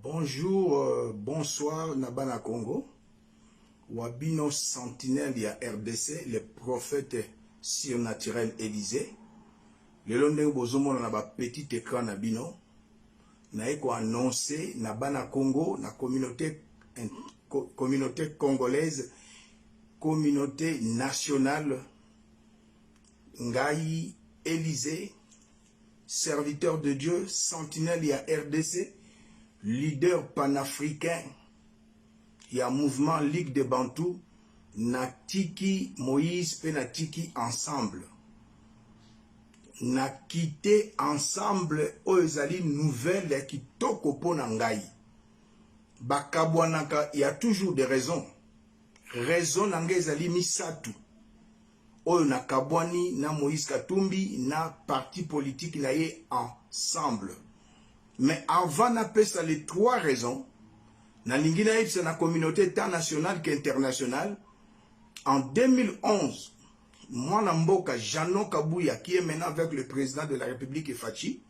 Bonjour, bonsoir na bana Congo. Wabino sentinelle ya RDC, le prophète surnaturel Élysée. Lelo ndenge bozomona na ba petit écran na bino, naye ko annoncer na bana Congo, na communauté congolaise, communauté nationale, ngai Élysée, serviteur de Dieu, sentinelle ya RDC, leader panafricain ya mouvement Ligue de Bantou, natiki Moïse mpe natiki Ensemble. Nakite Ensemble oyo ezali nouvelle ya kitoko mpo na ngai. Bakabwanaka ya toujours des raisons. Raison na ngai ezali misato oyo nakabwani na Moïse Katumbi na parti politique na ye Ensemble. Mais avant napesa les trois raisons, nalingi nayebisa na communauté tant nationale qu'internationale, en 2011, mwana mboka Jeannot Kabuya, qui est maintenant avec le président de la République Fatshi,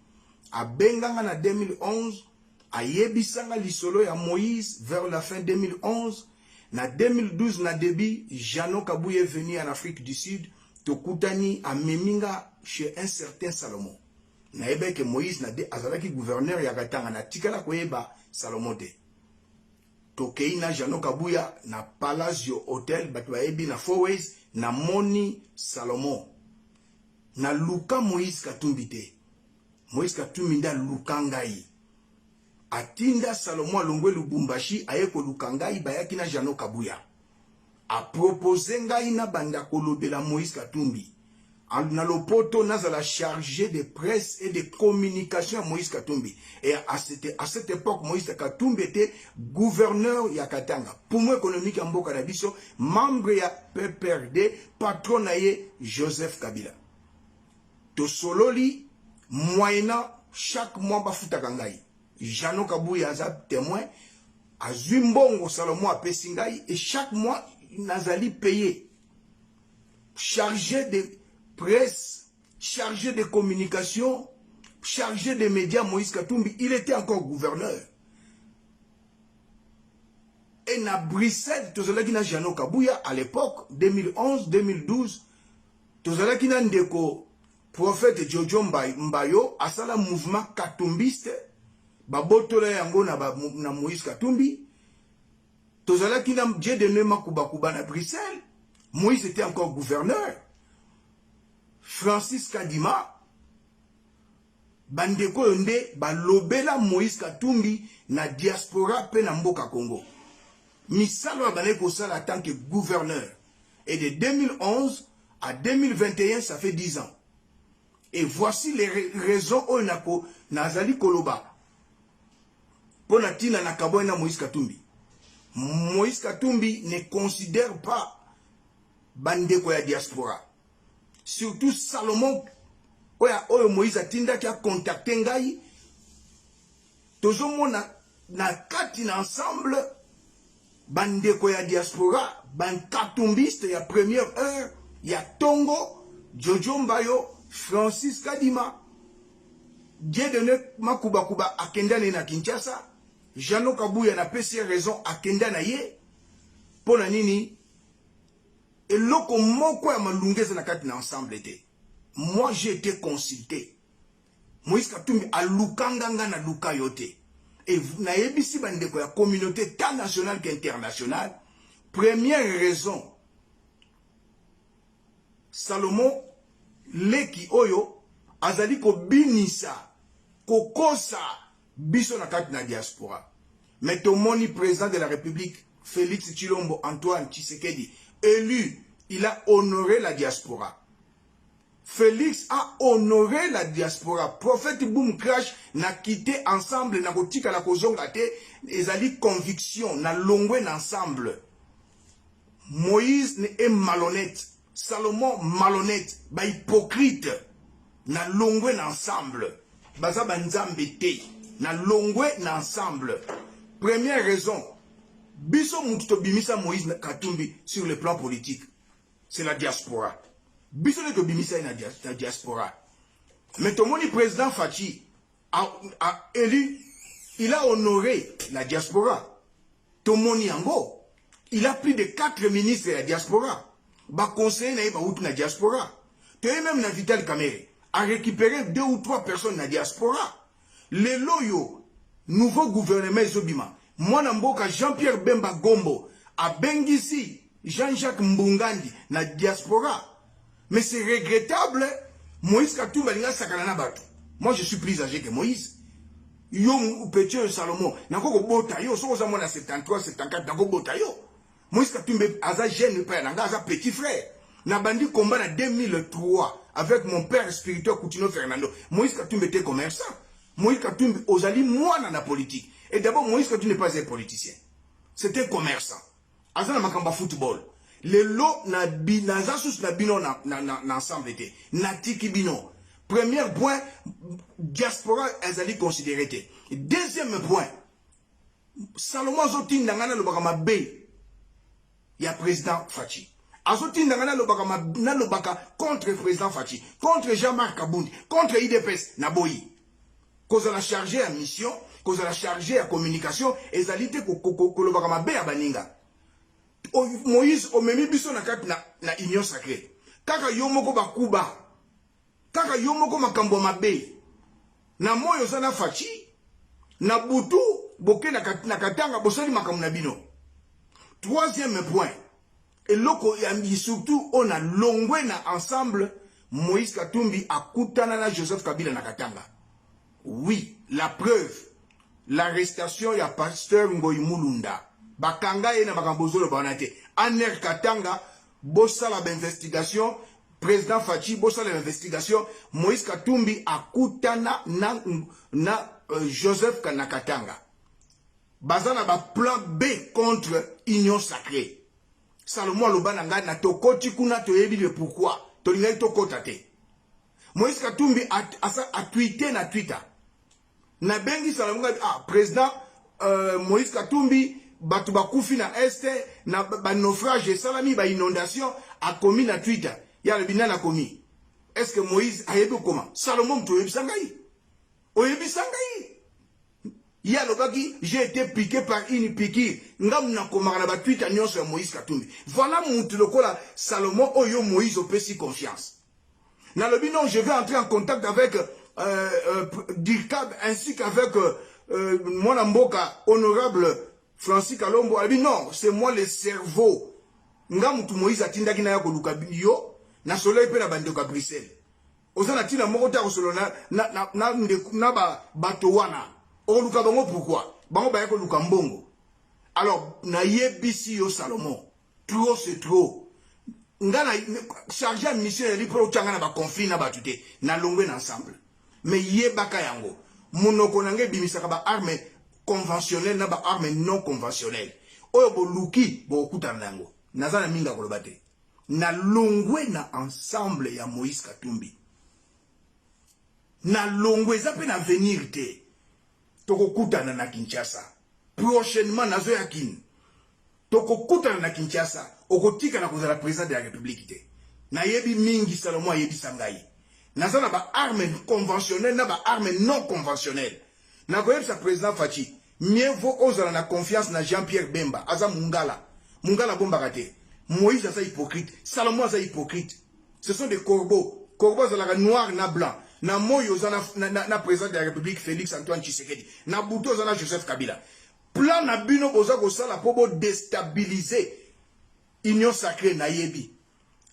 abenganga na 2011, ayebisanga lisolo ya Moïse vers la fin 2011. Na 2012 na début, Jeannot Kabuya est venu en Afrique du Sud, tokutani, ameminga chez un certain Salomon. Nayebaki ke Moïse na de azalaki gouverneur ya Katanga, natikala koyeba Salomon te. Tokei na Jeannot Kabuya na Palazzo Hotel, bato bayebi na Fourways, namoni Salomon. Naluka Moïse Katumbi te. Moïse Katumbi nde aluka ngai. Atinda Salomon alongwe Lubumbashi aye koluka ngai, bayaki na Jeannot Kabuya. Apropose ngai na banda kolobela Moïse Katumbi. Na lopoto nazala chargé de presse et de communication à Moïse Katumbi. Et à cette époque, Moïse Katumbi était gouverneur ya Katanga. Poumon économique ya mboka na biso, membre ya PPRD, patron na ye Joseph Kabila. Tosololi, moyennant chaque mois bafutaka ngai. Jeannot Kabuya aza témoin, azwi mbongo Salomon apesi ngai et chaque mois nazali payé. Chargé de presse, chargé de communication, chargé de médias, Moïse Katumbi, il était encore gouverneur. Et na Bruxelles, tozalaki na Jeannot Kabuya à l'époque, 2011, 2012, tozalaki na ndeko prophète Jojo Mbayo, asala mouvement katumbiste, babotola yango na Moïse Katumbi. Tozalaki na Dieudonné Makubakuba na Bruxelles, Moïse était encore gouverneur. Francis Kadima, bandeko oyo nde balobela Moïse Katumbi na diaspora mpe na mboka Congo. Misala oyo bandaki kosala en tant que gouverneur. Et de 2011 à 2021, ça fait 10 ans. Et voici les raisons oyo nako nazali koloba mpo na ntina nakabwani na Moïse Katumbi. Moïse Katumbi ne considère pas bandeko ya diaspora. Surtout Salomon oyo Moïse atindaki acontacte ngai, tozomona na kati na Ensemble bandeko ya diaspora, bankatumbiste ya première heure ya tongo, Jojo Mbayo, Francis Kadima, Dieudonné Makubakuba akenda ne na Kinshasa, Jeannot Kabuya napesi ye raison, akenda na ye. Mpo na nini? Eloko moko ya malunga eza na kati na Ensemble te. Moi, j'ai été consulté. Moïse Katumbi alukanga nga, naluka yo te. Et nayebisi bandeko ya communauté tant nationale qu'internationale, première raison, Salomon leki oyo azali kobinisa, kokosa biso na kati na diaspora. Mais tomoni président de la République Félix Tshilombo Antoine Tshisekedi élu, il a honoré la diaspora. Félix a honoré la diaspora. Prophète Boom Crash na quitté Ensemble, na kotikala kozonga te, ezali conviction na longwe na Ensemble. Moïse est malhonnête, Salomon malhonnête, ba hypocrite, na longwe na Ensemble. Baza ba nzambe te, na longwe na Ensemble. Première raison, biso mutu tobimisa Moïse Katumbi sur le plan politique, c'est la diaspora. Biso nde tobimisa ye na diaspora. Mais tomoni président Fatshi a élu, il a honoré la diaspora. Tomoni yango. Il a plus de 4 ministres ya diaspora. Ba conseillers na ye bauti na diaspora. Toye même na Vital Kamerhe a récupéré deux ou trois personnes na diaspora. Lelo oyo nouveau gouvernement ezobima, mwana mboka Jean-Pierre Bemba Gombo abengisi Jean-Jacques Mbungandi na diaspora. Mais c'est regrettable, Moïse Katumbi alingi asakana na bato. Moi, je suis plus âgé que Moïse. Yo petit oyo Salomon, nako kobota yo soki oza mwana 73, 74, nakobota yo. Moïse Katumbi aza jeune epai na nga, aza petit frère. Nabandi combat na 2003 avec mon père spirituel Coutinho Fernando. Moïse Katumbi était commerçant. Moïse Katumbi ozali mwana na politique. Et d'abord, Moïse Katumbi n'est pas un politicien, c'est un commerçant. Aza na makambo ya football. Lelo na naza susu na bino na ensemble te, natiki bino. Premier point, diaspora ezali considéré te. Deuxième point, Salomo azotinda ngai nalobaka mabe ya président Fatshi, azotinda ngai nalobaka contre président Fatshi, contre Jean-Marc Kabund, contre UDPS. Naboyi. Kozala chargé ya mission, kozala chargé ya communication ezali te kolobaka mabe ya baninga. Moïse, omemi biso na kati na Union sacrée, kaka yo moko bakuba, kaka yo moko makambo ya mabe. Na moi oza na Fatshi, na butu boke na Katanga, bosali makambo na bino. Troisième point, eloko ya surtout oyo na longwe na Ensemble, Moïse Katumbi akutana na Joseph Kabila na Katanga. Oui, la preuve, l'arrestation ya pasteur Ngoi Mulunda. Bakanga ye na makambo ozoloba wana te. ANR Katanga, bosala bainvestigation. Président Fatshi, bosala bainvestigation. Moïse Katumbi akutana na Joseph na Katanga. Baza na baplan B contre Union sacrée. Salomo aloba na ngai na tokoti kuna, toyebi le pourquoi tolingaki tokɔta te. Moïse Katumbi atweeter na Twitter, nabengi Salomo ngai: "Ah, président Moïse Katumbi, bato bakufi na Est, na banaufrage esalami, bainondation." Akomi na Twitter, ye alobi: "Nani akomi?" Est ce que Moïse ayebi okoma? Salomo moto oyebisa ngai, oyebisa ngai. Ye alobaki: "J'ai été piqué par une piqûre." Ngamu nakomaka na batwitter nyonso ya Moïse Katumbi. Voilà mutu lokola Salomon oyo Moïse opesi confiance. Nalobi: "Non, je vais entrer en contact avec Dircab ainsi qu'avec mwana mboka honorable Francis Kalombo." Alobi: "Non, c'est moi le cerveau. Nga mutu Moïse atindaki na ya koluka yo. Nasololi mpe na bandeko ya Bruxelles. Oza na ntina moko te ya kosolola na bato wana. Okoluka bango pourquoi? Bango baya koluka mbongo." Alors nayebisi yo Salomon, trop c'est trop. Nga na chargé ya mission ezali mpo otyanga na baconflit na bato te. Nalongwe na Ensemble, mais yebaka yango, monoko na ngai ebimisaka baarme conventionnelle na baarme non conventionnelle. Oyo boluki, bokokutana na yango. Naza na mingi ya koloba te. Nalongwe na Ensemble ya Moïse Katumbi, nalongwe. Eza mpe na avenir te. Tokokutana na Kinshasa prochainement, nazoya Kini, tokokutana na Kinshasa. Okotikala kozala président de la République te. Nayebi mingi. Salomo ayebisa ngai naza na baarme conventionnelle na baarme non conventionnelle. Nakoyebisa président Fatshi, mieux vaut ozala na confiance na Jean Pierre Bemba, aza mungala. Mungala abombaka te. Moïse aza hypocrite, Salomo aza hypocrite. Ce sont des corbeaux. Corbeau azalaka noir na blanc. Na moi oza na président de la République Félix Antoine Tshisekedi, na butu oza na Joseph Kabila. Plan na bino boza kosala mpo bodéstabiliser Union sacrée, nayebi.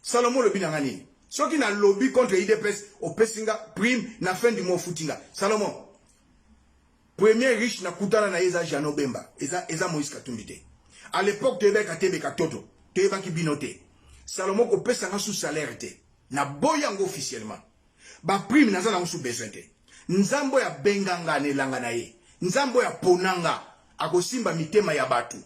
Salomo olobi na nga nini? Soki nalobi contre UDPS, opesi nga prime na fin du mois, ofuti nga. Salomo, premier riche nakutana na ye eza Jano Bemba, eza Moïse Katumbi te. À l'époque toyebaki atebeka toto, toyebaki bino te. Salomo, kopesa nga su salaire te, naboyi yango officiellement. Baprime, naza nango su besoin te. Nzambe oyo abenga nga na elanga na ye, Nzambe oyo apona nga, akosimba mitema ya bato.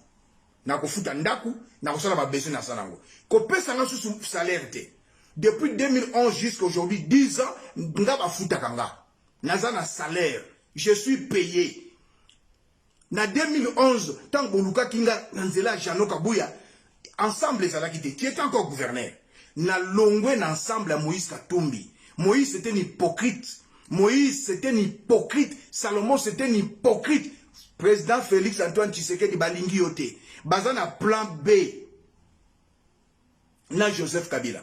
Nakofuta ndako, nakosala babesoin, naza nango. Kopesa nga susu salaire te. Depuis 2011 jusqu'à aujourd'hui, 10 ans, nga bafutaka nga, naza na salaire, je suis payé. Na 2011, ntango bolukaki nga na nzela ya Jano Kabuya, Ensemble ezalaki te, tu étais encore gouverneur. Nalongwe na Ensemble ya Moïse Katumbi. Moïse, c'était un hypocrite. Moïse, c'était un hypocrite. Salomon, c'était un hypocrite. Président Félix Antoine Tshisekedi, balingi yo te. Baza na plan B na Joseph Kabila.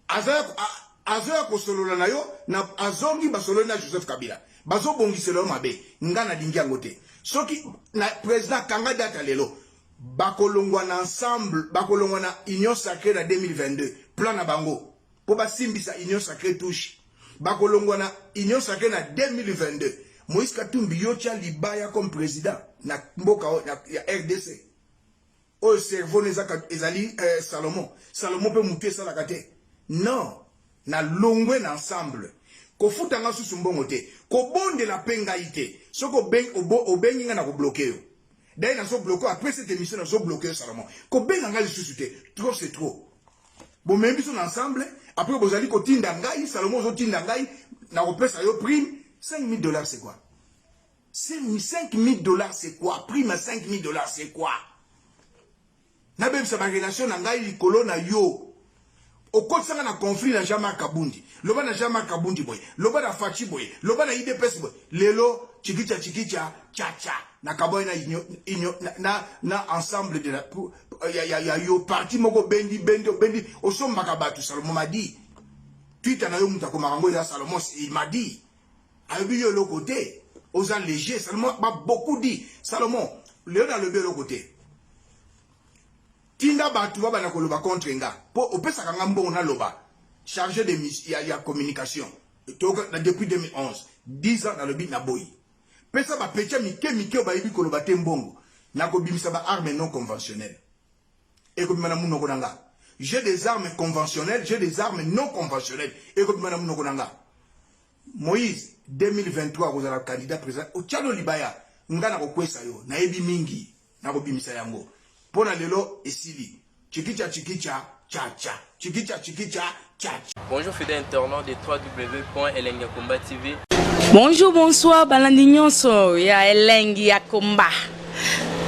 Azoya kosolola na yo na azongi, basololi na Joseph Kabila, bazobongisela yo mabe. Nga nalingi yango te. Soki na président kanga date lelo, bakolongwa na Ensemble, bakolongwa na Union sacrée na 2022. Plan na bango mpo basimbisa Union sacrée touche, bakolongwa na Union sacrée na 2022. Moïse Katumbi, yo tia libaya comme président na mboka ya RDC. Oyo cerveau ezali Salomon. Salomon mpe motu esalaka te. Non, nalongwe na Ensemble. Kofuta nga susu mbongo te, kobondela mpe ngai te. Soki obengi ngai, na kobloquer yo. Dai nazobloquer. Après cette émission, nazobloquer yo. Salomon, kobenga ngai lisusu te. Trop, c'est trop. Bomemi biso na Ensemble, après bozali kotinda ngai. Salomon, ozotinda ngai, nakopesa yo prime 5000 dollars. C'est quoi, 5000 dollars? C'est quoi, prime à 5000 dollars? C'est quoi? Nabebisa barelation na ngai likolo na yo. Okotisanga na conflit na Jean-Marc Kabundi. Loba na Jean-Marc Kabundi boye, loba na Fatshi boye, loba na UDPS boye. Lelo chikicha chikicha chacha, nakaboyi na union na Ensemble de la ya yo parti moko. Bendi bendi, obendi, osombaka bato. Salomo madi Twitter na yo, moto akomaka yango eza Salomon. Il m'a dit, ayebi yo eloko te, oza léger. Salomon ba beaucoup dit. Salomon, lelo nalobi eloko te. Tinda bato babanda koloba contre nga, mpo opesaka nga mbongo naloba. Chargé de ya communication na depuis 2011, 10 ans. Nalobi naboyi. Pesa bapetya mike mike oyo bayebi koloba te mbongo. Nakobimisa baarme non conventionnelle, ekobima na munoko na nga. J'ai des armes conventionnelles, j'ai des armes non conventionnelles, ekobima na munoko na nga. Moïse, 2023 akozala candidat président. Otiano libaya, nga nakokwesa yo. Nayebi mingi, nakobimisa yango. Mpo na lelo esili. Chikicha chikicha chacha, chikicha chikicha chacha. Bonjour fidèles internautes de www.elengakomba TV. Bonjour, bonsoir, balandi nyonso ya Elengi ya Komba,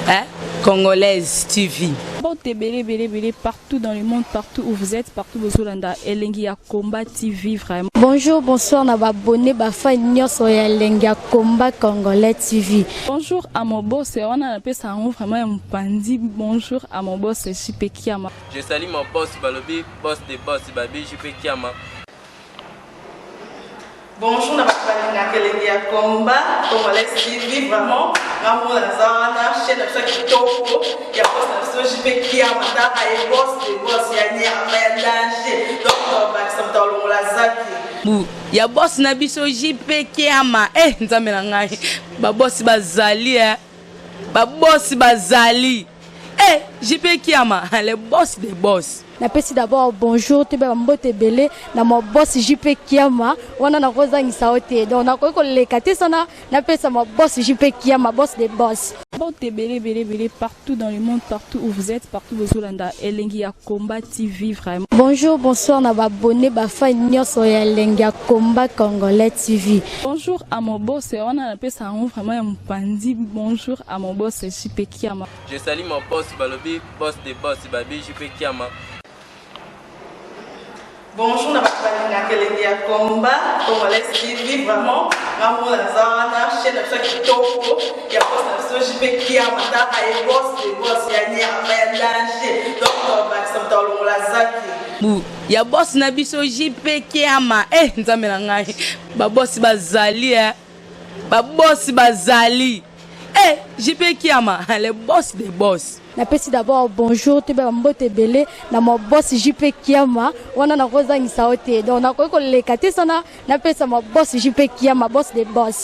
hein? Congolaise TV. Porte ebele ebele ebele partout dans le monde, partout où vous êtes, partout bozolanda Elengi ya Komba TV vraiment. Bonjour, bonsoir na baabonnés, bafans nyonso ya Elengi ya Komba Congolais TV. Bonjour à mon boss, wana napesa yango vraiment ya mopandi. Bonjour à mon boss JP Kiama. Je salue mon boss Balobi, boss de boss Babi JP Kiama. Bonjour na bato balingaka Elengi ya Komba Congolais TV. Vraiment, ngamona naza wana, chaîne na biso ya kitoko ya boss na biso JP Kiama. Taka ye, boss de boss ya nyama ya danger. Donc bakisa moto alongola zaki. Bu ya boss na biso JP Kiama. Eh, nzambe na ngai, babosi bazali, eh. Babosi bazali, eh, JP Kiama, le boss des boss. Napesi d'abord bonjour, toyeba bambote ebele na ma boss JP Kiama. Wana nakozangisa yo te, donc nakoki koleka te sana napesa ma boss JP Kiama, boss de boss. Porte ebele ebele ebele partout dans le monde, partout où vous êtes, partout bozolanda Elengi ya Komba TV vraiment. Bonjour, bonsoir na baabonnés, bafans nyonso ya Elengi ya Komba Congolais TV. Bonjour à mon boss, wana napesa yango vraiment ya mopandi. Bonjour à mon boss JP Kiama. Je salue mon boss Balobi, boss de boss Babi JP Kiama. Bonjour na bato balingaka Elengi ya Komba Congolais TV. Vraiment, ngamona naza wana, chaîne na biso ya kitoko ya boss na biso JP Kiama. Taka ye, boss de boss ya nyama ya danger. Donc bakisa moto alongola zaki. Bu ya boss na biso JP Kiama. Eh, nzambe na ngai, babosi bazali, eh. Babosi bazali, eh, JP Kiama, le boss des boss. Napesi d'abord bonjour, toyeba bambote ebele na ma boss JP Kiama. Wana nakozangisa yo te, donc nakoki koleka te sana napesa ma boss JP Kiama, boss de boss.